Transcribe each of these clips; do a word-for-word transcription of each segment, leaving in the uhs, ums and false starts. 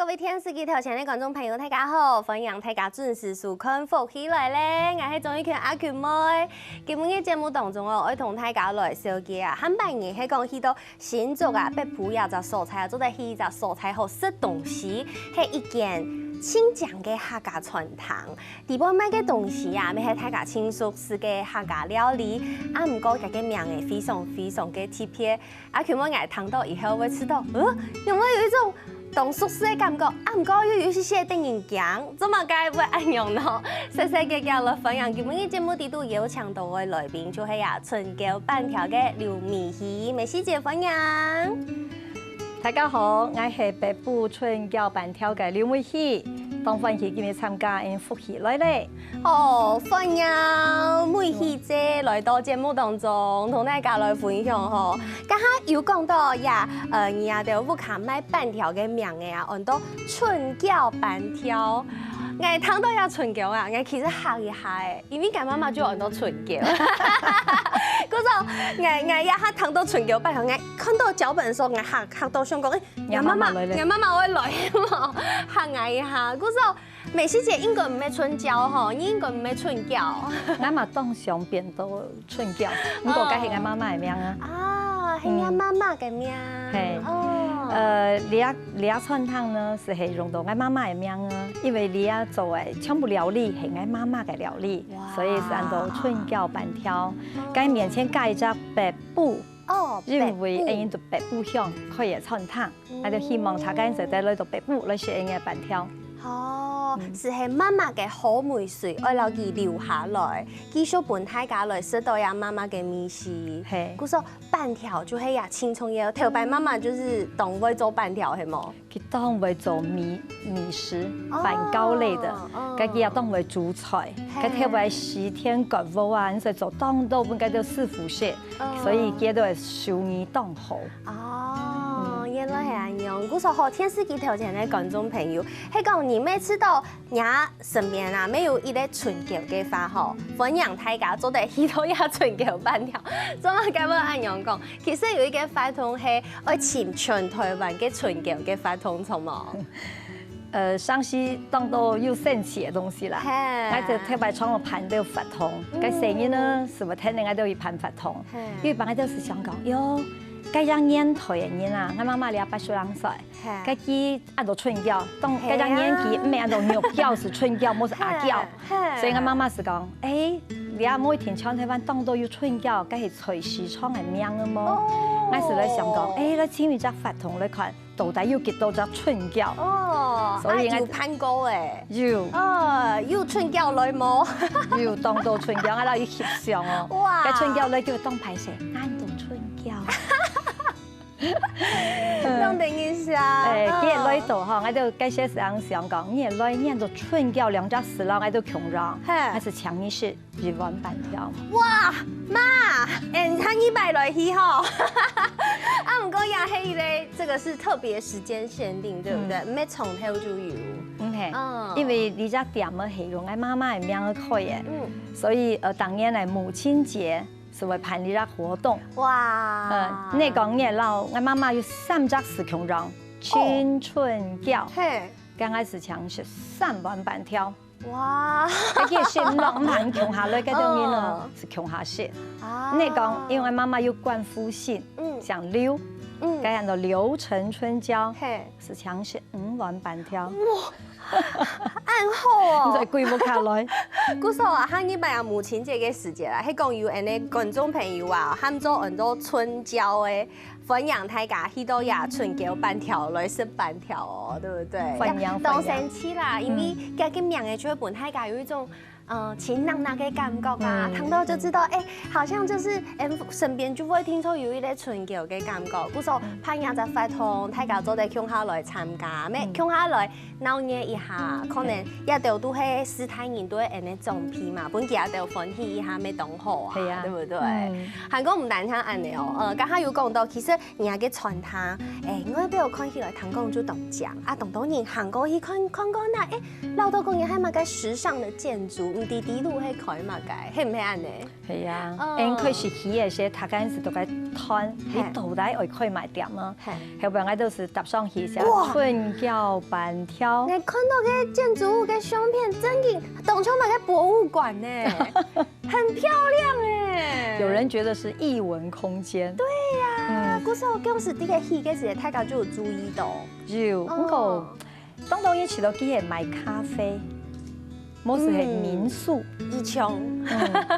各位電視機頭前个觀眾朋友，大家好！歡迎大家準時收看《福氣來了》，𠊎係鍾玉權阿權妹。今晡日節目當中哦，愛同大家來紹介啊，下半日係講去到新竹啊，北埔這隻所在啊，做得去一隻所在好食東西，係一間盡靚个客家餐廳。裡背賣个東西啊，乜係大家盡熟悉个客家料理，啊毋過佢个名仔非常非常个特別。 阿權妹𠊎聽到以後會知道，呃，有沒有一種當熟悉个感覺？啊毋過又有一些得人驚，做麼个會恁樣呢？細細个个來歡迎今晡日節目裡肚邀請到个來賓，就係啊春嬌粄條个劉美希，美希姐歡迎。大家好，𠊎係北埔春嬌粄條个劉美希，當歡喜今日參加𠊎福氣來了。 哦，歡迎美希姐來到節目當中，同大家來分享吼。剛剛有講到呀，呃，你兜屋下賣粄條个名仔啊，安到春嬌粄條。𠊎聽到這春嬌啊，𠊎其實嚇一下欸，因為𠊎媽媽就安到春嬌。故所，𠊎𠊎這下聽到春嬌粄條，𠊎看到腳本个時節，𠊎嚇嚇到想講，欸，你媽媽來了，你媽媽會來無？嚇𠊎一下。故所， 美希姐應該毋係春嬌吼，你應該毋係春嬌。𠊎嘛當想變到春嬌，毋過該係𠊎媽媽个名啊。啊，係你媽媽个名。係。哦。呃，這這餐廳呢，係係用到𠊎媽媽个名啊，因為這做个全部料理係𠊎媽媽个料理，所以係安到春嬌粄條。該面前加一隻北埔，哦，因為𠊎人在北埔鄉開个餐廳。 𠊎就希望大家做得來到北埔來食𠊎个粄條。哦，係係媽媽个好味緒，愛摎佢留下來，繼續分大家來食到這媽媽个味緒。係。故所粄條就係這盡重要，頭擺媽媽就係當會做粄條，係無？佢當會做米米食、哦，粄糕類的，哦，該佢也當會煮菜，係。該頭擺時田割禾啊，所以做當多分該兜師傅食。 所以佢兜个手藝當好。哦，原來係恁樣。故所吼，電視機頭前个觀眾朋友，係講你乜知道若身邊啊，乜有一個春嬌个話吼，歡迎大家做得去到這春嬌粄條。做麼个會恁樣講？其實有一個活動係愛尋全台灣个春嬌个活動，著無？ 呃，上次當多有神奇个東西啦。係。𠊎就特別創个辦兜活動，該生日呢，係無，天天𠊎都有辦活動。係。有一擺𠊎就係想講，喲，該樣年代个人啊，𠊎媽媽這八十零歲，係。該佢恁多春嬌，當該樣年紀，毋係恁多玉嬌，係春嬌，無係阿嬌。係。所以𠊎媽媽係講，欸，這無一定全台灣當多有春嬌，該係菜市場个名个無？哦。𠊎係來想講，欸，來尋一隻活動來看。 到底有幾多隻春嬌？哦，所以𠊎啊，有辦過欸。有。哦，有春嬌來無？有當多春嬌，𠊎摎佢翕相哦。哇。該春嬌來就當歹勢，恁多春嬌。弄等一下。欸，嗯。佢來到吼，𠊎就該時想講，你來，你恁多春嬌兩隻字咯，𠊎就共樣，係。𠊎係請你食 一碗粄條。哇，媽，嗯，下二擺來去吼。啊，毋過也係咧，這個是特別時間限定，對不對？嗯。毋係從頭就有。嗯，係。嗯。因為這隻店仔係用𠊎媽媽个名仔開个，嗯。所以，呃，當年个母親節係會辦這隻活動。哇。嗯，你講你摎𠊎媽媽有三隻字共樣，哦。青春嬌。係。該𠊎係請食三碗粄條。 哇！該个係毋係共下來，該兜人哦，哦。係共下食。啊。你講，因為媽媽有冠夫姓，嗯。姓劉，嗯。該安到劉陳春嬌，係。係請食五碗粄條。哇，恁好哦。你在歸屋下來。故所啊，下二擺啊，母親節个時節啦，係講有恁呢觀眾朋友啊，喊做安到春嬌个 歡迎大家去到這春嬌粄條來食粄條哦，對不對？歡迎，當生趣啦，歡迎。因為這個名仔就會分大家有一種，呃，親熱熱个感覺啊，嗯。聽到就知道，欸，好像就是，嗯，身邊就會聽說有一個春嬌个感覺。故所，辦這隻活動，大家做得共下來參加，乜共下來 鬧熱一下，可能這兜都係世大人都會恁呢準備嘛，分佢兜歡喜一下，乜當好啊，係啊。對不對？嗯。還過毋單淨恁呢哦，呃，剛剛有講到，其實人家个餐廳，欸，外表看起來聽講就當靚，啊，當多人行過去看，看過那，欸，老實講，也還蠻个時尚个建築，毋知底肚係開麼个，係毋係恁呢？係啊，哦。𫣆開始起个時，大家係都在看，嘿。你到底愛開麼个店呢？嘿。後尾𠊎都係踏上去，寫哇！春嬌粄條。你看到个建築物个相片，真个當像麼个博物館呢。 很漂亮欸。有人覺得是藝文空間。對呀，嗯。故所當時這个起个時，大家就有注意到。有，哦。毋過，當多人去到佢係賣咖啡，無係係民宿。嗯，以前。嗯，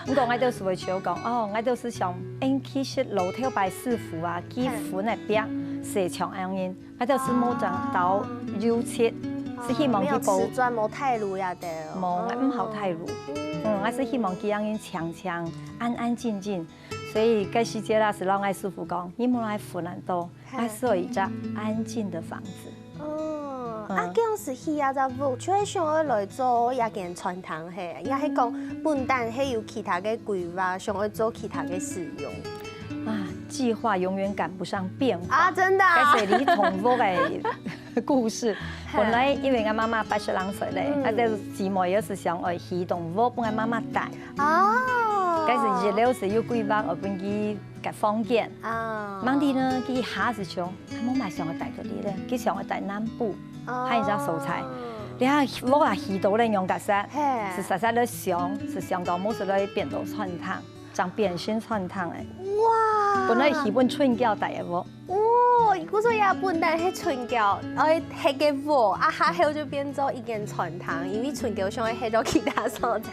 毋過𠊎都係會想講，哦，𠊎都係想，嗯，其實老頭擺師傅啊，佢分个餅，係像恁樣。 𠊎就係無整到油漆，哦，係希望佢保，沒有瓷磚，無太爐呀，對哦。無，𠊎毋好太爐。嗯。嗯，𠊎係希望佢恁樣靜靜、安安靜靜。所以該時節啦，係摎𠊎師傅講，你莫來煩恁多，嘿。𠊎係愛一隻安靜个房子。哦，嗯。啊，這樣時起啊，這屋就係想愛來做一間餐廳嘿，也係講本旦係有其他个規劃，想愛做其他个使用。 啊，計劃永遠趕不上變化。啊，真的啊。該係李同屋个故事。嘿。本來因為𠊎媽媽八十零歲咧，嗯。啊，這姊妹也係想愛起棟屋分𠊎媽媽戴。哦。該係一樓係有規劃愛分佢个房間。啊。吂知呢，佢下係想，佢無麼想愛戴到這咧，佢想愛戴南部，哦。還有一隻所在。你看屋啊起到咧，仰結煞，嘿。係煞煞來想，係想到無係來變到餐廳。 正變成餐廳欸。哇！本來係分春嬌戴个屋。哦，故所也本來係春嬌，愛歇个屋，啊，下後就變做一間餐廳，因為春嬌想愛歇到其他所在。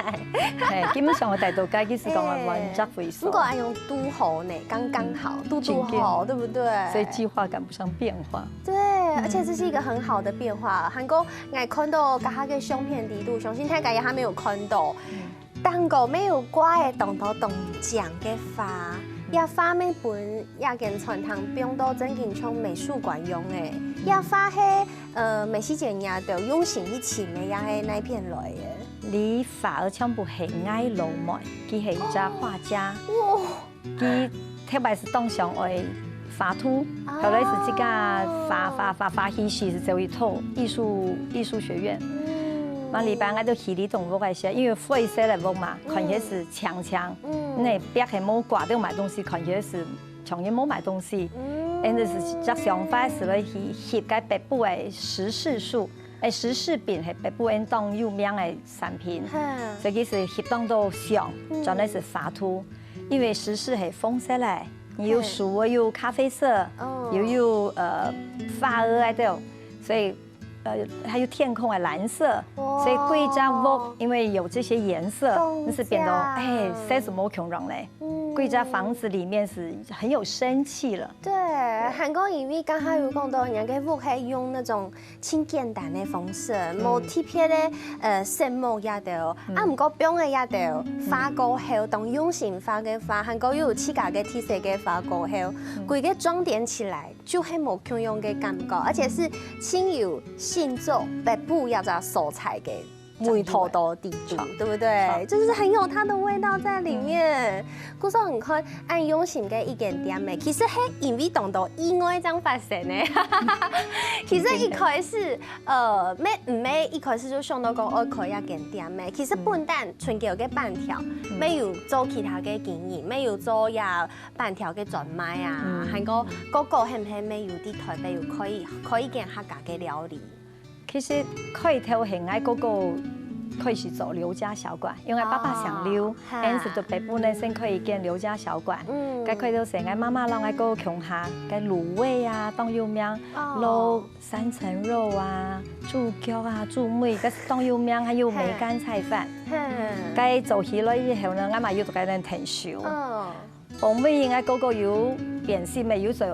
嘿，基本上𠊎戴到該，其實講欸，欸。原則為所。毋過恁樣堵好呢，剛剛好，嗯，堵堵好，真的。對不對？所以計劃趕不上變化。對，嗯。而且這是一個很好的變化。還過，𠊎看到剛剛个相片裡肚，相信大家也還沒有看到。嗯。 頂高乜有掛个當多當靚个花，嗯。這花乜分這間餐廳放到正經像美術館樣欸。這花係，呃，美希姐你兜用心去尋个，也係哪片來个？這花全部係𠊎老妹，佢係一隻畫家。哦。哇！ 佢特別係當想愛畫圖，啊。後來係自家畫畫畫畫，佢係走去讀藝術藝術學院。嗯。嘛禮拜𠊎就去這棟屋个時，因為灰色个屋嘛，嗯。看起來係淨淨，嗯。該壁係無掛到麼个東西，看起來係像也無麼个東西。嗯。恁樣係隻想法係來去翕該北部个石柿樹，欸，石柿餅係北部恁當有名个產品，哈。所以佢係翕當多相，嗯。轉來係畫圖。 因為石柿係紅色个，你有樹，嘿。有咖啡色，哦。又有，呃，花仔該兜，所以，呃，還有天空个藍色，哦。所以歸隻屋因為有這些顏色，當係變到，靚。欸，色係無共樣咧。嗯。歸隻房子裡面係很有生氣了。對，還過因為剛剛有講到，人家个屋係用那種 盡簡單个方式，嗯。無特別个，呃，色目這兜，嗯。啊，毋過放个這兜，嗯。畫過後，當用心畫个畫，還過又有自家个特色个畫過後，嗯。歸個裝點起來，就係無共樣个感覺，而且係盡有新竹北部這隻所在个味道到底肚，著。對不對？著。就是很有它的味道在裡面。嗯。 故所你看，恁用心个一間店欸，其實係因為當多意外正發生个。其實一開始，呃，乜，毋係一開始就想到講愛開一間店欸。其實本旦春嬌个粄條，嗯。乜有做其他个經營，乜有做這粄條个專賣啊，嗯。還過哥哥係毋係乜有在台北有開，開一間客家个料理？ 其實開頭係𠊎哥哥開始做劉家小館，因為𠊎爸爸姓劉，哦，哈。𠊎係在北部呢先開一間劉家小館。嗯。該開頭係𠊎媽媽摎𠊎哥哥共下，該滷味啊，當有名，哦。滷三層肉啊，豬腳啊，豬尾，該係當有名，還有梅乾菜飯。嘿。該做起來以後呢，𠊎嘛有在該等𢯭手。哦。 後尾𠊎哥哥有變心个，有做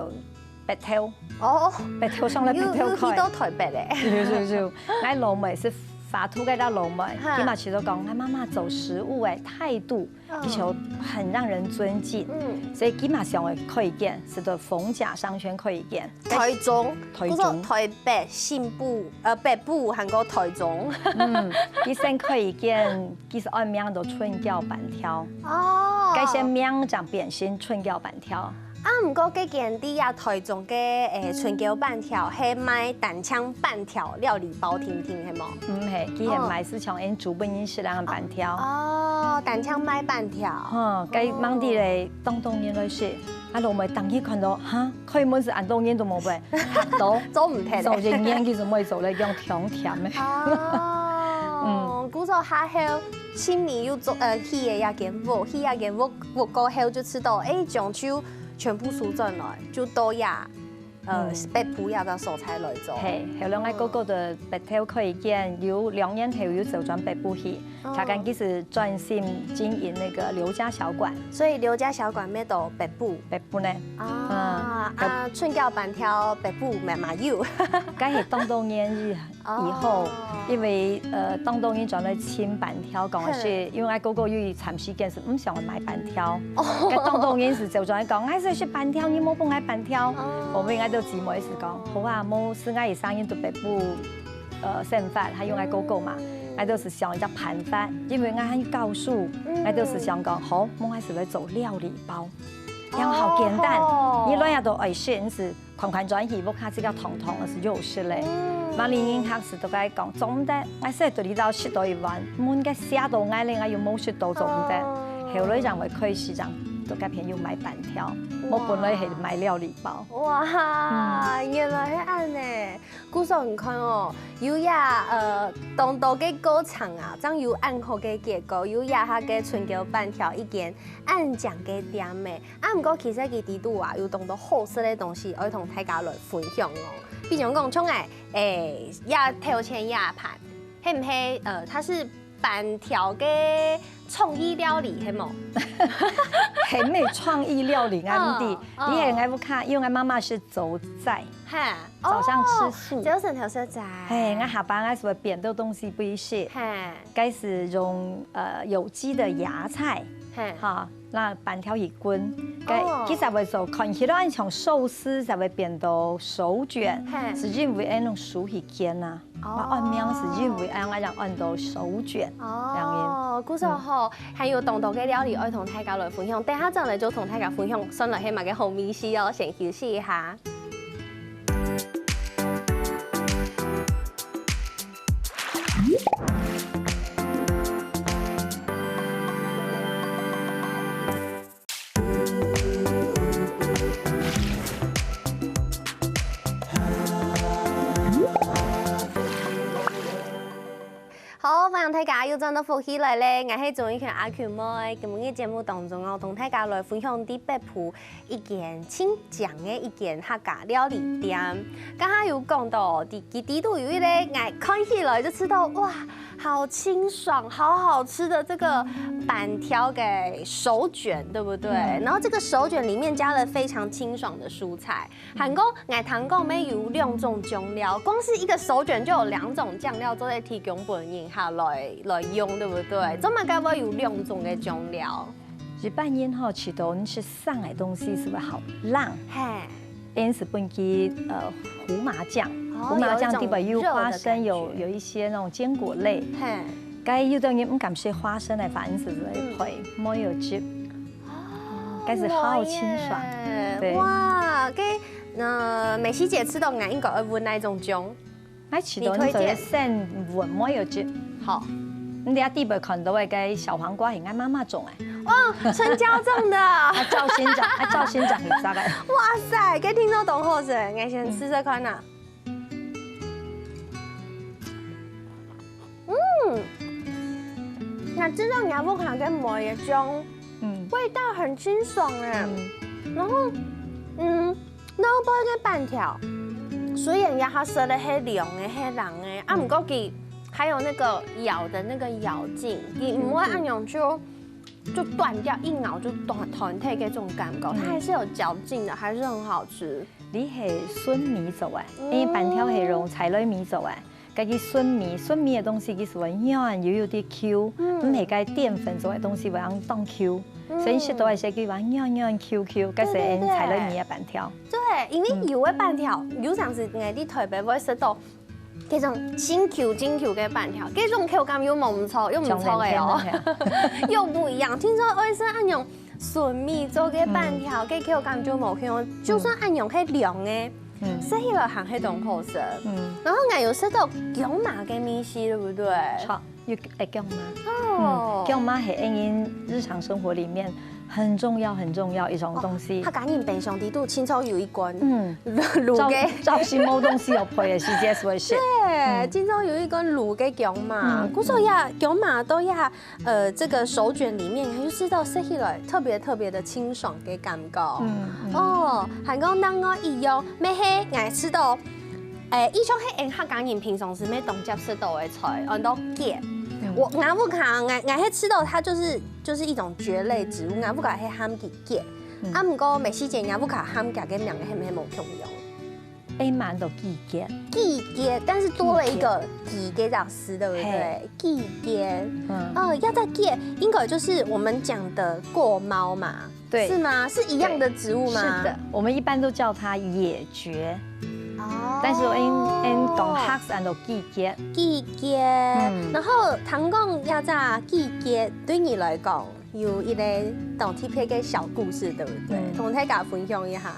北投。哦。北投上來北投開。有，有去到台北咧。有，有，有。𠊎老妹係畫圖个老妹，哈。佢嘛試著講，𠊎媽媽做食物个態度，哦。佢就很讓人尊敬。嗯。所以佢嘛想愛開一間，係在逢甲商圈開一間。台中，台中。故所台北、新埔，呃，北部還過台中。嗯，佢先開一間，佢係安名做春嬌粄條。哦。該先名正變成春嬌粄條。啊，毋過該間在這台中个，欸，春嬌粄條係賣單淨粄條料理包定定，係無？毋係，佢係賣係像𠊎煮分人食个粄條。哦，單淨賣粄條。吼，該吂知咧，當多人來食，啊，落尾當日看到，哈，開門時恁多人都無忒，嚇到。做毋忒咧。做人員其實毋會做咧，用甜甜个。哦，故所下後，清明又做，呃，起个這間屋，起這間屋，屋過後就知道，欸，將就全部收轉來，就到這，呃，北埔這个所在來做。係，後來𠊎哥哥个北投開間，有兩年後又走轉北埔去，哦。佢間其實專心經營那個劉家小館。所以劉家小館乜到北埔。北埔呢？啊，嗯。啊，春嬌粄條北埔乜嘛有。該係當多年以以後，哦。因為，呃，當多人轉來尋粄條，講个係，係。因為𠊎哥哥有一段時間係毋想買粄條，哦。該當多人係走轉來講，𠊎係食粄條，你莫分𠊎粄條。哦。後尾𠊎兜姊妹係講，好啊，無係𠊎一儕人在北埔，呃，生活，還有𠊎哥哥嘛，嗯。𠊎兜係想一隻辦法，因為𠊎還教書，嗯。𠊎兜係想講，好，無𠊎係來做料理包，這樣好簡單，哦。你來也都愛食，係 款款轉去，屋下自家燙燙个係有食咧。嗯。嘛，人客係都該講，做毋得，𠊎食到這兜食到一碗，問个嚇到𠊎咧，𠊎又無食到，做毋得。哦。後來正會開始正，到該片又賣粄條，哇。無本來係賣料理包。哇，嗯。原來係恁呢。故所你看哦，有這，呃，當多个過程啊，正有恁好个結果，有這下个春嬌粄條一間恁靚个店欸。 啊，毋過其實佢裡肚啊，有當多好食个東西，愛同大家來分享哦。比如講，像𠊎，欸，這頭前這盤，係毋係，呃，它是粄條个創意料理，係無？係無創意料理啊，哦，你知，哦。你係𠊎屋下，因為𠊎媽媽係走齋，哈，早上吃素。哦，朝晨頭食齋。係，𠊎下班𠊎係會變到東西分佢食。哈。該係用，呃，有機个野菜，哈。哈， 拿粄條去滾，該，哦。其實會做，看起來像壽司，就會變到手捲，嘿。係因為恁樣手去煎啊。哦。啊，按名係因為恁樣，恁樣安到手捲，哦，恁樣。故所吼，嗯。還有當多个料理愛同大家來分享，等下轉來就同大家分享，算來係麼个好味緒哦，先休息一下。 好，歡迎大家又轉到福氣來咧，𠊎係鍾意權阿權妹。今晡日節目當中哦，同大家來分享在北埔一間盡靚个一間客家料理店。剛剛有講到，在佢裡肚有一個，𠊎看起來就知道，哇，好清爽，好好吃的這個粄條个手捲，對不對？嗯。然後這個手捲裡面加了非常清爽的蔬菜， 還過，𠊎聽講乜有兩種醬料，光是一個手捲就有兩種醬料做得提供分人客來，來用，對不對？做麼个會有兩種个醬料？一般人吼，食到你食生个東西係會好冷，嘿。因此分佢，呃，胡麻醬，哦，胡麻醬裡背有花生，有一種肉的感覺。有，有一些那種堅果類。嘿。該有的人毋敢食花生个話，因此會配，嗯。沒有汁。 哦，該係好清爽。無耶。對。哇，該，呃，美希姐食到𠊎應該愛搵哪一種醬？𠊎食到你做得先搵無有汁。你推薦。好。你等下裡背看到个該小黃瓜係𠊎媽媽種个。哦，春嬌種的。啊，照先講，啊，照先講，你知道个。哇塞，該聽到當好食，𠊎先試試看啊。嗯。嗯，該這種也不看跟梅的醬。 嗯。味道很清爽欸。嗯。然後，嗯，外背个粄條，雖然這下食个係涼个，係冷个，啊，嗯。毋過佢還有那個咬的那個咬勁，佢毋會恁樣就，就斷掉，一咬就斷，斷忒該種感覺，嗯。它還是有嚼勁的，還是很好吃。你係純米做个，嗯。因為粄條係用在來米做个。 該个純米，純米个東西佢係會軟，又有滴Q，嗯。毋係該澱粉做个東西會恁當Q，嗯。所以食到个時佢會軟軟QQ，該係𠊎等在來米个粄條。對，對，對。對，因為有个粄條，嗯。有當時𠊎在台北會食到該種真Q真Q个粄條，該種口感又無毋著，又毋著个哦。像甜甜个。又不一樣。聽說愛食恁樣純米做个粄條，个口感就無共樣。就算恁樣係涼个，嗯，食起來還係當好食。嗯，然後𠊎有食到薑嫲个味緒，對不對？著，有，欸，薑嫲。哦，嗯，薑嫲係𠊎等日常生活裡面很重要、很重要一種東西。客家人冰箱裡肚經常有一罐，嗯，滷个，朝，朝晨無東西好配个時節就會食。對，經常有一罐滷个薑嫲，嗯，故所也薑嫲都也 呃，這個手捲裡面，你就知道食起來特別特別的清爽个感覺。嗯，嗯。哦，還講另外一樣，乜係𠊎食到，欸，以上係𠊎客家人平常時乜當接食到个菜，安到桔。嗯。𠊎，𠊎屋下，𠊎，𠊎係食到它就是，就是一種蕨類植物，𠊎屋下係喊佢桔。嗯。啊，毋過美希姐，若屋下喊佢个名係毋係無共樣？ A滿都桔桔。桔桔，但是多了一個桔个這樣字，對不對？嘿。桔桔。嗯。哦，這隻桔應該就是我們講的過貓嘛，對。是嗎？是一樣的植物嗎？對，是的，我們一般都叫它野蕨。哦。但是𠊎，𠊎講客語安到桔桔。桔桔。嗯。然後聽講這隻桔桔對你來講有一個當特別个小故事，對不對？嗯。同大家分享一下。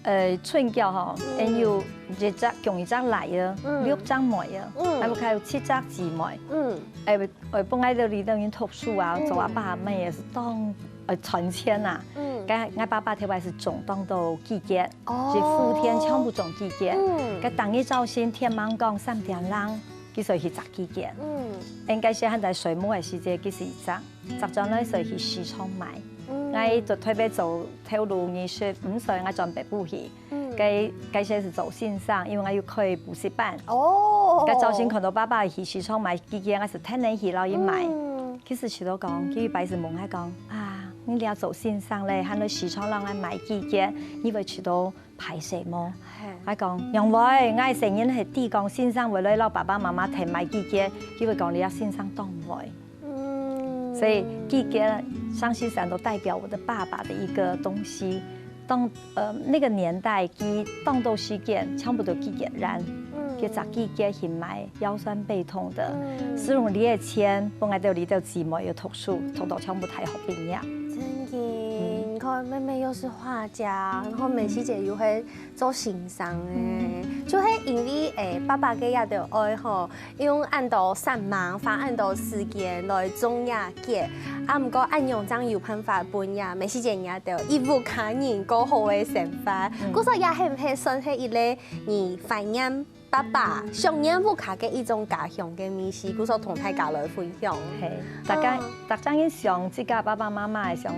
呃，春節吼，嗯。𠊎有一隻，降一隻倈仔，嗯。六隻妹仔，嗯。𠊎屋下有七隻姊妹。嗯。欸，欸，本來在這裡讀書啊，嗯。做阿爸阿姆个係當，呃，賺錢啊。嗯。該𠊎爸爸頭擺係種當多桔桔，哦。係福田全部種桔桔。嗯。該當日朝晨天吂光三點零，佢就去摘桔桔。嗯。應該係還在睡目个時節，佢就摘。 摘轉來就去市場賣。嗯。𠊎在臺北做頭路二十五歲，𠊎轉北部去。嗯。該，該時係做先生，因為𠊎有開補習班。哦。該朝晨看到爸爸去市場賣桔桔，𠊎就跈等去摎佢買。嗯。其實佢都講，佢有一擺就問𠊎講：「啊，你這做先生咧，還來市場摎𠊎買桔桔，你會覺得 歹勢無？」嘿。𠊎講：「仰會，𠊎个細人係知講先生會來摎爸爸媽媽跈買桔桔，佢會講你這先生當會。」嗯。所以桔桔生時常都代表我的爸爸的一個東西。當，呃，那個年代，佢當多時間全部都桔桔園，嗯。佢摘桔桔去賣，腰痠背痛的。嗯。使用這个錢，分𠊎兜這兜姊妹有讀書，讀到全部大學畢業。真的，嗯。你看妹妹又是畫家，然後美希姐又會 做先生欸，嗯。就係因為，欸，爸爸个這兜愛吼，用恁多煞猛，花恁多時間來種這桔，啊，毋過恁樣正有辦法分這美希姐這兜一屋下人過好个生活。嗯。故所這係毋係算係一個你懷念爸爸、想念屋下个一種家鄉个味緒，故所同大家來分享？係，大家，哦。大家人想自家爸爸媽媽个想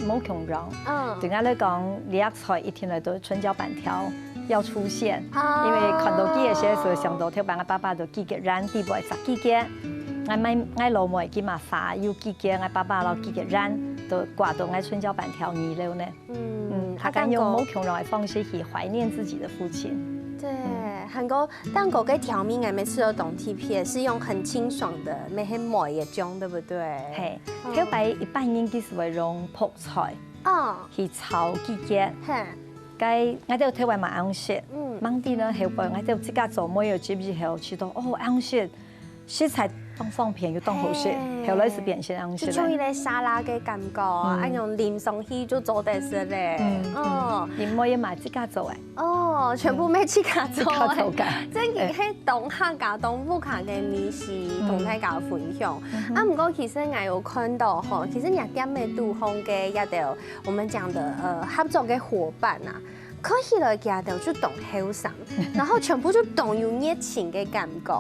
無共樣。嗯。對𠊎來講，這隻菜一定愛到春節粄條 愛出現，哦。因為看到佢个時節，想到頭擺𠊎爸爸在桔桔園底背摘桔桔，𠊎妹，𠊎老妹佢嘛花有桔桔，𠊎爸爸摎桔桔園都掛到𠊎春節粄條二樓呢。嗯，嗯，大家用無共樣个方式去懷念自己的父親。對，嗯。還過，但係該條味𠊎每次都當特別，係用很清爽个，乜係梅个醬，對不對？係，哦。頭擺一般人佢係會用覆菜，哦。去炒桔桔。係。 該𠊎兜頭擺嘛恁樣食，嗯。吂知呢，後背𠊎兜自家做梅仔汁以後，試著，哦，恁樣食，實在當方便又當好食，係。後來係變成恁樣食个。就像一個沙拉个感覺啊，嗯。恁樣淋上去就做得食咧。嗯，哦。嗯。你梅仔嘛自家做欸？哦，全部乜自家做欸。自家做个。真个係當客家、當屋下个味緒，嗯。同大家分享。嗯哼。啊，毋過其實𠊎有看到吼，其實若店仔肚項个這兜 我們講的，呃，合作个夥伴啊，看起來佢兜就當後生，然後全部就當有熱情个感覺。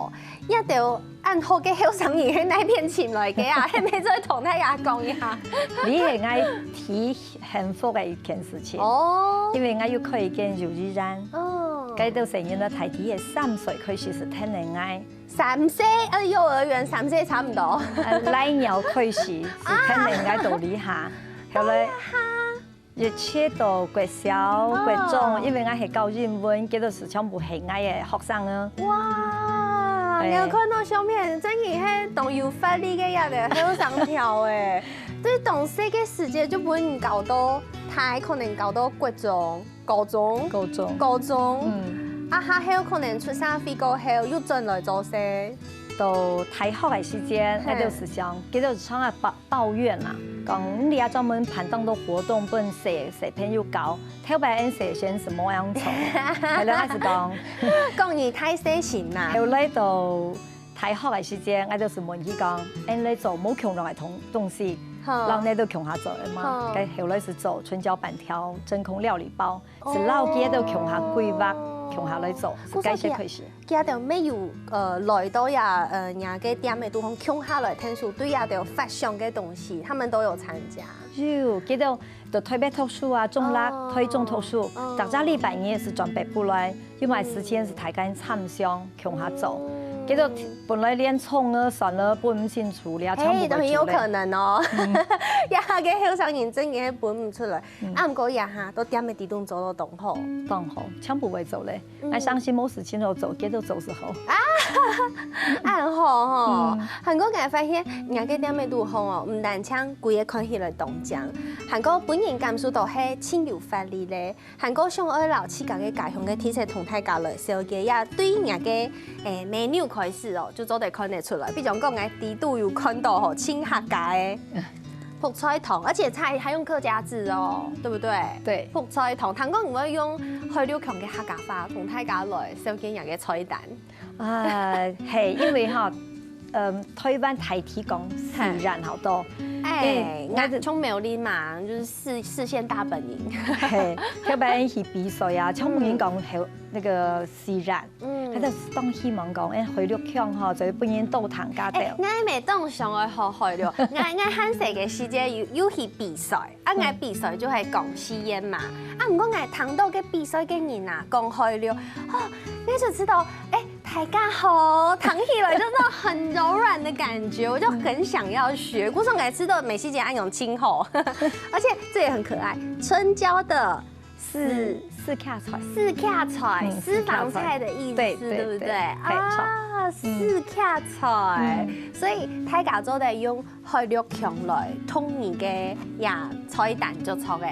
這兜恁好个後生人係哪片尋來个啊？係毋係做得同大家講一下？你係𠊎最幸福个一件事情。哦。因為𠊎有開一間幼稚園。哦。該兜細人仔大體係三歲開始係跈等𠊎。三歲？呃，幼兒園三歲差不多。呃，來年開始係跈等𠊎到這下。後來 一直到國小、哦。國中，因為𠊎係教英文，該兜係全部係𠊎个學生啊。哇，哎。你有看到相片，真个係當有活力个這兜後生條欸。對，當細个時節就分人教到，大可能教到國中、高中、高中。高中。嗯。啊，下後可能出社會過後又轉來做事。到大學个時間，嘿。𠊎就時常，佢就常常抱，抱怨啦，講你啊專門辦當多活動，分細，細朋友搞，頭擺恁細先係無樣做，後來開始講，講你太細心啦。後來到大學个時間，𠊎就係問佢講，恁樣做無共樣个東，東西，好。然後呢就共下做个嘛，好。該後來係做春嬌粄條、真空料理包。 係摎佢兜共下規劃，哦。共下來做，係該時開始。佢兜乜有，呃，來到呀，呃，若个店个肚項共下來𢯭手，對呀，都有發想个東西，他們都有參加。有，佢兜就特別讀書啊，中壢，哦，台中讀書，哦。逐隻禮拜日係轉北部來，有麼个時間係大家參詳，共下做。嗯。佢兜本來連蔥啊、蒜啊分毋清楚了，全部會煮咧。嘿，都很有可能哦。嗯。呀，該後生人真个係分毋出來。 嗯。啊，毋過這下，都店个底肚做到當好。當好，全部會做咧。嗯。𠊎相信無事情好做，佢兜做係好。啊，恁好吼。嗯。還過𠊎發現，若个店个肚項哦，毋單淨規个看起來當靚，還過分人感受到係盡有活力咧，還過想愛摎自家个家鄉个特色同大家來紹介，也對若个，誒，menu開始哦，就做得看得出來。比如講，𠊎底肚有看到吼，盡客家个 覆菜湯，而且菜還用客家字哦，對不對？對。覆菜湯，聽講你會用海陸腔个客家話同大家來紹介若个菜單。啊，係，因為哈，嗯，台灣大體講四縣好多。嘿。哎，因為𠊎，𠊎從苗栗嘛，就是四，四縣大本營。嘿，特別去比賽啊，全部人講，嗯。還有那個四縣。 嗯。𠊎就當希望講，誒，海陸腔吼，就係分人多聽加兜。誒，𠊎乜當想愛學海陸，𠊎，𠊎還細个時節有，有去比賽，啊，𠊎比賽就係講四縣嘛。啊，毋過𠊎聽到个比賽个人啊，講海陸，哦，𠊎就知道，誒，大家好，聽起來就是那種很柔軟的感覺，我就很想要學。故所𠊎知道美希姐恁樣盡好，而且這也很可愛，春嬌的 四，四客菜。四客菜，嗯，私房菜的意思，四客菜。對，對，對不對？對，嘿，著。啊，嗯。四客菜。嗯。所以大家做得用海陸腔來同你个這菜單就著个。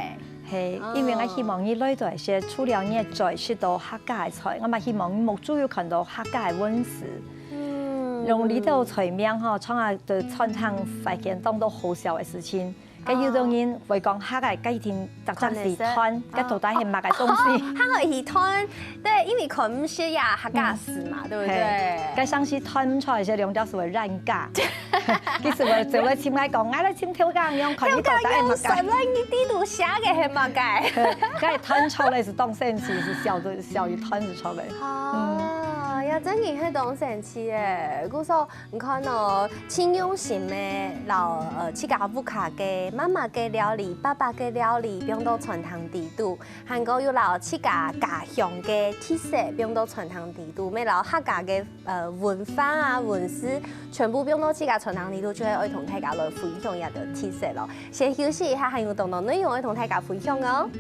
嘿，哦。因為𠊎希望你來到這，除了你嘴食到客家个菜，𠊎嘛希望你目珠有看到客家个文字。嗯。用這道菜名吼，常常在餐廳發現當多好笑个事情。 該有兜人會講客家，該一定逐隻係斷，該到底係麼个東西？哦，客家係斷，對，因為看毋識呀，客家字嘛，嗯。對不對？嘿，該像係斷毋出來，係兩條手會冤家。其實𠊎走來尋𠊎講，𠊎來尋頭家娘，看你到底係麼个。頭家娘，算了，你底肚寫个係麼个？該斷出來係當生趣，係笑到，笑一斷就出來。哦，嗯。呀，真个係當生趣耶。故所 你看哦，盡用心个摎，呃，自家屋下个媽媽个料理、爸爸个料理放到餐廳底肚，還過又摎自家家鄉个特色放到餐廳底肚，乜摎客家个，呃，文化啊、文字全部放到自家餐廳底肚，就係愛同大家來分享這兜特色咯。先休息一下，還有當多內容愛同大家分享哦。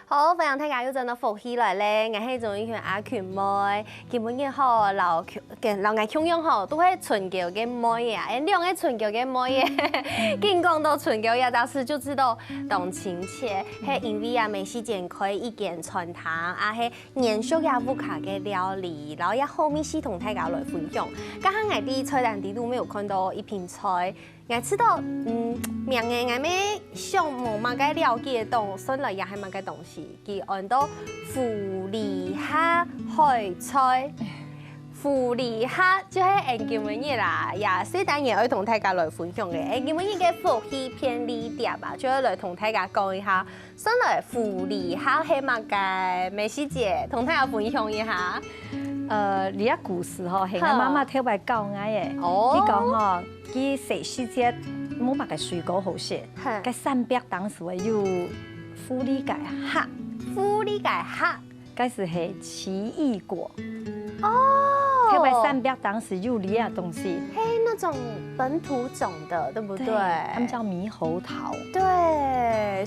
好，歡迎大家又轉到福氣來咧，𠊎係鍾玉軒阿群妹。今晡日吼，摎群，跟，摎𠊎共樣吼，都係春嬌个妹仔，𠊎兩個春嬌个妹仔。緊講到春嬌這隻字就知道當親切，係因為啊，美希姐開一間餐廳，啊係延續這屋下个料理，然後也好味緒同大家來分享。剛剛𠊎在菜單底肚有看到一品菜， 𠊎知道，嗯，名仔𠊎乜想無麼个了解，當算來也係麼个東西，佢安到狐狸蝦海菜。狐狸蝦就係𠊎今晡日啦，也係單元愛同大家來分享个。𠊎今晡日个福氣便利貼啊，就愛來同大家講一下，算來狐狸蝦係麼个，美希姐同大家分享一下。呃，這個故事吼，係𠊎媽媽頭擺教𠊎个。哦。佢講吼， 佢細時節無麼个水果好食，嘿。該山壁頂就會有狐狸个蝦。狐狸个蝦。該就係奇異果。哦。特別山壁頂就有這東西。嘿，那種本土種的，對不對？對，他們叫獼猴桃。對，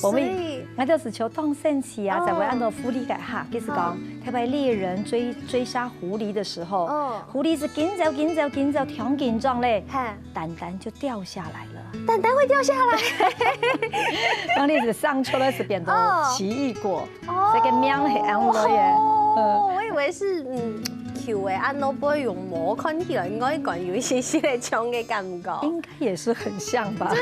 我們所以 𠊎兜係就當生趣啊，哦。在會恁多狐狸个客，佢係講，哦。特別獵人追，追殺狐狸的時候，哦。狐狸係緊走緊走緊走，當緊張咧，嘿。蛋蛋就掉下來了。蛋蛋會掉下來？當然係生出來係變到哦。奇異果，哦。這個名係恁樣來的。哦，嗯。我以為是，嗯，球的，恁樣會用摸，看起來應該感覺有一些些的像的感覺。應該也是很像吧？對，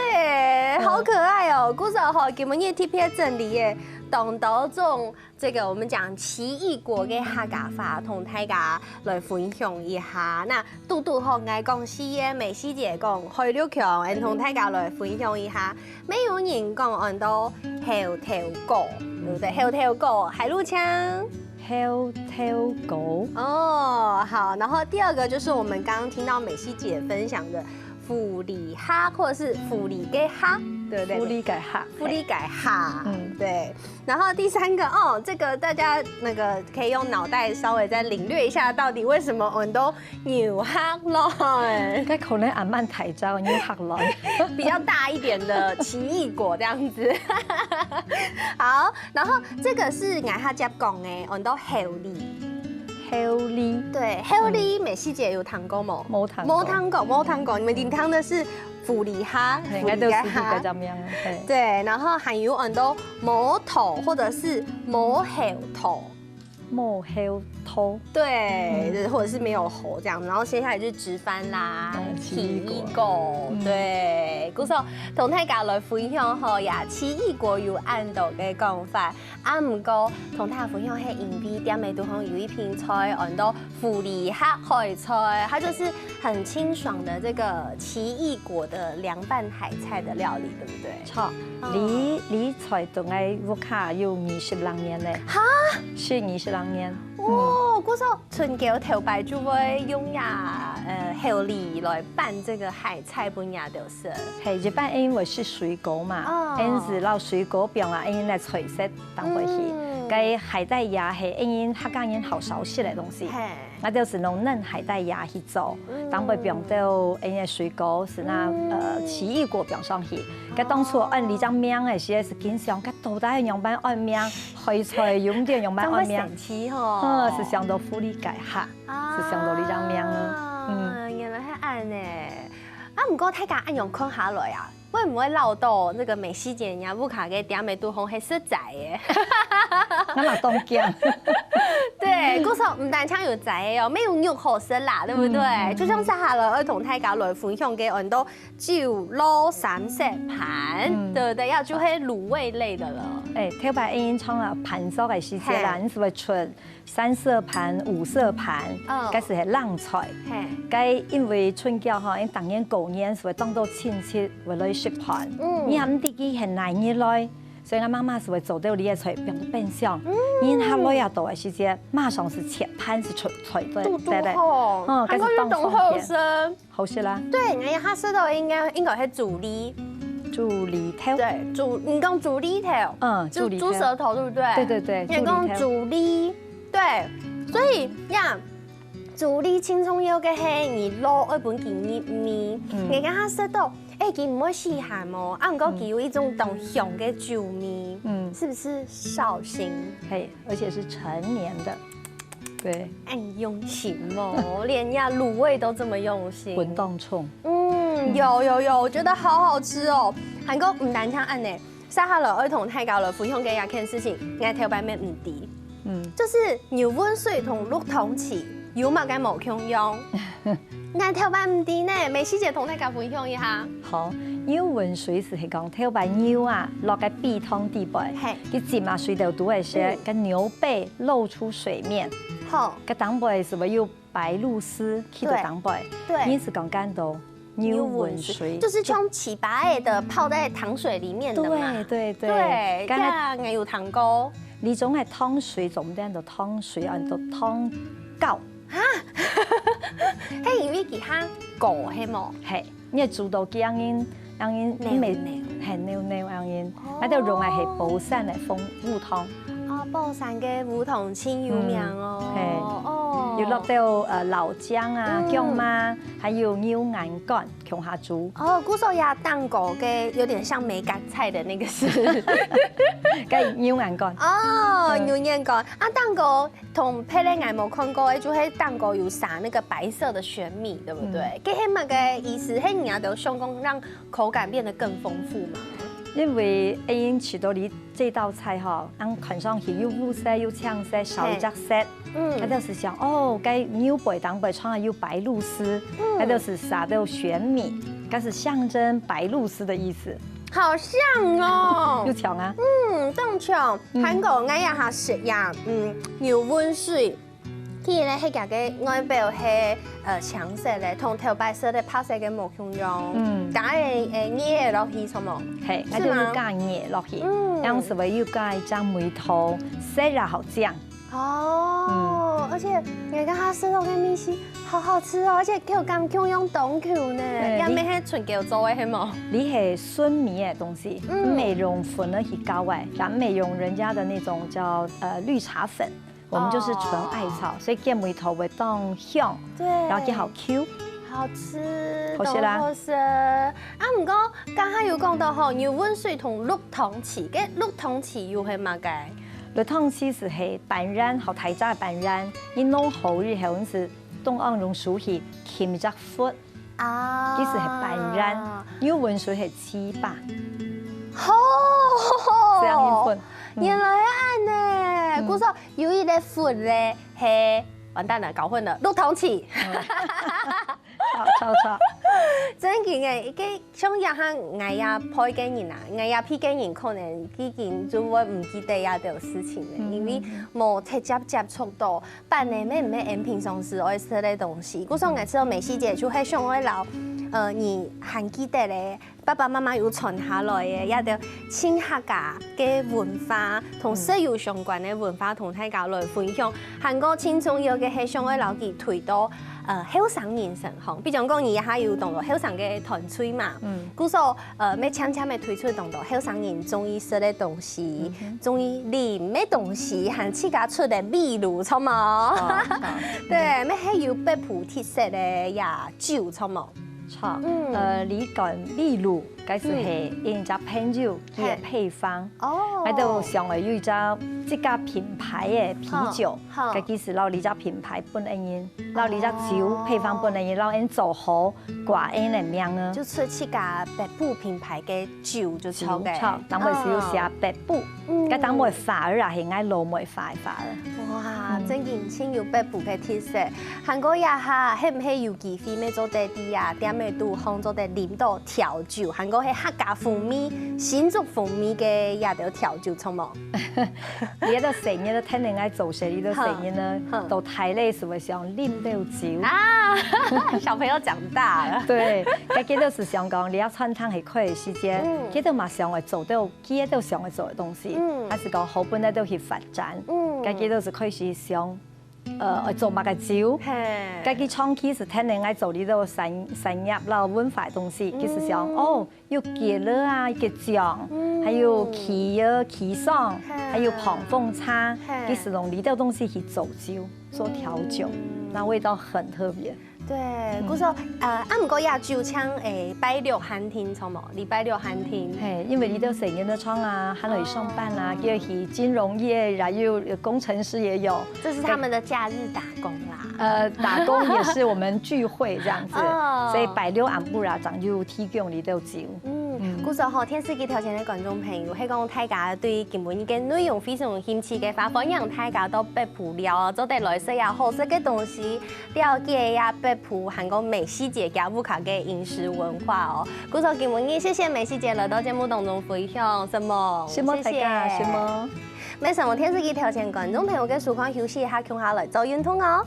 嗯。好可愛哦。故所吼，今晡日特別整理耶，當多種這個我們講奇異果个客家話，同大家來分享一下。那堵堵好，𠊎講四個，美希姐講海陸腔，𠊎同大家來分享一下。乜有人講安到猴頭果，對不對？猴頭果，海陸腔。猴頭果。哦，好。然後第二個就是我們剛剛聽到美希姐分享的狐狸客，或者是狐狸个客，對不對？狐狸个客。狐狸个客，嗯。對。然後第三個，哦，這個大家那個可以用腦袋稍微再領略一下，到底為什麼安到牛客來？該可能還蠻大隻，牛客來。比較大一點的奇異果這樣子。好，然後這個是𠊎較接講的，安到猴梨。猴梨。對，猴梨，嗯。美希姐有聽過無？無聽過。無聽過，無聽過。你們聽的是狐狸客，嘿，狐狸个客。應該都是這個叫咩？嘿。對，然後還有安到無頭或者是無猴頭。無猴頭。對，嗯。就是或者是沒有猴這樣子。然後接下來就是直番啦，嗯，奇異果。奇異果，嗯。對。故所同大家來分享吼，呀，奇異果有恁多个講法。 啊，毋過同大家分享，係因為店个肚項有一片菜，安到狐狸客海菜，它就是很清爽的這個奇異果的涼拌海菜的料理，對不對？著，哦。梨，梨菜同𠊎屋下有二十零年咧。哈？係二十零年。哦，嗯。故所春節頭擺就會用呀，呃，猴梨來拌這個海菜分𠊎兜食。係，一般因為係水果嘛，哦。因為係摎水果放啊，因為來菜色 當會去。嗯。該海帶芽係𠊎等客家人好少食个東西。嘿。𠊎兜係用嫩海帶芽去做，嗯。當會放到𠊎等个水果，係那，嗯。呃，奇異果放上去。該當初安這隻名个時節係緊想，該到底仰般安名？海菜有毋知仰般安名？當會生趣吼。嗯，係想到狐狸个客，啊，係想到這隻名啊。嗯。原來係恁呢。啊，毋過大家恁樣看下來啊， 會毋會恅著這個美希姐人家屋下个店个肚項係食齋个？𠊎嘛當驚。對，故所毋單淨有齋个哦，乜有肉好食啦，對不對？嗯，嗯。就像接下來愛同大家來分享个安到酒螺三色盤，嗯。對不對？要就係滷味類的了。哎，頭擺𠊎等唱啊，盤桌个時節啦，嘿。你係會出 三色盤、五色盤，嗯。該係冷菜。嘿。該因為春節吼，𠊎等逐年過年係會當多親戚會來食飯。嗯。你也毋知佢係哪日來，所以𠊎媽媽係會做到這个菜放到冰箱。嗯。人客來啊到个時節，馬上係切盤係出菜，對，堵堵好。對，對。嗯，該係當方便。還過又當好食。 好食啦。對，𠊎這下食到應該，應該係豬梨。豬梨頭。對，豬，你講豬梨頭。嗯，豬，豬梨頭。豬舌頭，對不對？對，對，對，你講豬梨頭。豬梨，對，所以呀，豬梨盡重要个係你滷愛分佢入味。嗯。𠊎這下食到，哎，佢毋會死鹹哦，啊，毋過佢有一種當香个酒味，嗯。是不是紹興？嘿，而且是陳年的。 對。恁用心哦，連呀滷味都這麼用心。滾當衝。嗯，有，有，有，我覺得好好吃哦。還過毋單淨恁呢，接下來愛同大家來分享个一件事情，𠊎頭擺乜毋知。嗯。就是牛汶水同綠糖糍有麼个無共樣？𠊎頭擺毋知呢，美希姐同大家分享一下。好，牛汶水係講頭擺牛啊，落个陂塘底背，嘿。佢浸啊水滷滷个時，嗯。該牛背 露出水面。好。該頂背係會有白鷺鷥企在頂背，對。對。意思講感到牛汶水。牛汶水，就是像粢粑仔的泡在糖水裡面的嘛。對，對，對。對，該，𠊎有聽過。這種个糖水，做毋得安到糖水，安到糖糕。哈？係因為佢較高，係無？嘿，你愛煮到佢恁樣，恁樣，黏黏。嘿，黏黏恁樣。哦。該就用个係寶山个紅烏糖。哦，寶山个烏糖盡有名哦。嗯，係。哦。有落到，呃，老薑啊，嗯。薑嫲，還有牛眼乾，共下煮。哦，故所這蛋糕个有點像梅乾菜的那個是。該牛眼乾。哦，嗯。牛眼乾。啊，蛋糕同別个𠊎無看過个，就係蛋糕有撒那個白色的玄米，對不對？嗯。該係麼个意思？係你兜想講讓口感變得更豐富嗎？因為恁樣食到你這道菜吼，恁看上去又烏色又青色，少一隻色。嘿。嗯。佢兜係想，哦，該牛背頂背常常有白鷺鷥，嗯。佢兜係撒到玄米，該係象徵白鷺鷥的意思。好像哦。有像啊。嗯，當像。嗯。還過𠊎也下食呀，嗯，牛汶水。 佢呢，係佢个外表係，呃，青色个，同頭擺食个白色个無共樣。嗯。加个，呃，艾落去，著無？係，係嗎？該就有加艾落去，嗯。樣式會有加一隻梅頭，色也好靚。哦，嗯。而且你看佢食落个味緒，好好吃哦，而且口感共樣當Q呢。對，也毋係純豆做个，係無？你係純米个東西，嗯。毋係用粉仔去攪个，也毋係用人家的那種叫，呃，綠茶粉。 我們就是純艾草，哦。所以結梅頭會當香，對。然後又好Q。好吃，好食啦。當好食。啊，毋過剛剛有講到吼，牛汶水同綠糖糍，該綠糖糍又係麼个？綠糖糍係係粄圓，好大隻个粄圓，你弄好以後，你係當愛用手去沁一隻窟，啊。其實係粄圓，牛汶水係糍粑。吼，這樣一份，嗯。原來係恁呢，嗯。故所 有一個窟咧，係，完蛋了，搞混了，綠糖糍。嗯。著，著，著。正經个，該像這下𠊎這輩个人啊，𠊎這輩个人可能已經就會毋記得這兜事情了，嗯。因為無直接接觸到，粄呢，乜毋係𠊎等平常時愛食个東西。故所𠊎知道美希姐就係想愛摎，呃，你還記得咧， 爸爸媽媽有傳下來个，這兜盡客家个文化，同食有相關个文化，同大家來分享。還過盡重要个係想愛摎佢推到，呃，後生人身上。比將講，你這下有當多後生个團隊嘛，嗯。故所，呃，乜漸漸个推出當多後生人中意食个東西，嗯哼。中意啉个東西，還自家出个秘魯，著無？哦，好。對，乜係有北埔特色个這酒，著無？ 著，嗯。呃，你講秘魯，該係，嗯。係𠊎一隻朋友，佢个配方。嘿。哦。𠊎就想愛有一隻自家品牌个啤酒，好，好。該佢係摎你隻品牌分𠊎人，摎你隻酒配方分𠊎人，哦。摎𠊎人做好，掛𠊎人个名啊。就出自家北埔品牌个酒就著个。酒，著，頂背係有寫北埔。哦。嗯。該頂背花兒啊，係𠊎老妹 花个花。哇，嗯。正經盡有北埔个特色。還過這下，係毋係有機會乜做得在這店仔肚項做得啉到調酒，還過係客家風味、新竹風味个這兜調酒，著無？你這兜細人仔，聽人愛做事，你這兜細人仔，哈，哈。到大了係會想啉到酒。啊，小朋友長大了。對，該佢兜係想講，你這餐廳係開个時間，嗯。佢兜嘛想愛做到 佢兜想愛做个東西，嗯。還係講好分佢兜去發展。嗯。該佢兜係開始想，呃，愛做麼个酒。嘿。該佢長期係聽人愛做這兜產，產業摎文化个東西，嗯。佢係想，哦，有桔仔啊，桔醬，嗯。還有柿仔、柿霜，嘿。還有膨風茶，嘿。佢係用這兜東西去做酒，做調酒，嗯。那味道很特別。 對，嗯。故所，呃，啊，毋過這酒淨，誒，拜六限定，著無？禮拜六限定。嘿，因為你兜細人仔在床啊，還愛上班啊，哦。佢愛去金融業，也有工程師也有。這是他們的假日打工啦。呃，打工也是我們聚會這樣子，哦。所以拜六暗晡啊，正有提供這兜酒。嗯，嗯。故所吼，電視機頭前个觀眾朋友，係講大家對今晡日个內容非常有興趣个話，歡迎大家到北埔尞，做得來食這好食个東西。 了解這北埔還過美希姐佢屋下个飲食文化哦。故所今晡日謝謝美希姐來到節目當中分享，承蒙，承蒙大家，謝謝。承蒙。乜承蒙電視機頭前觀眾朋友个收看，休息一下，共下來做運動哦。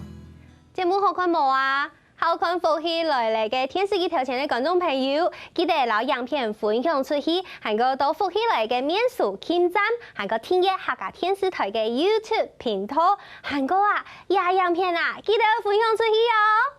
節目好看無啊？好看福氣來了个電視機頭前个觀眾朋友，記得摎影片分享出去，還過到福氣來个面書、撳讚，還過訂閱客家電視台个YouTube頻道，還過啊，這影片啊，記得分享出去哦。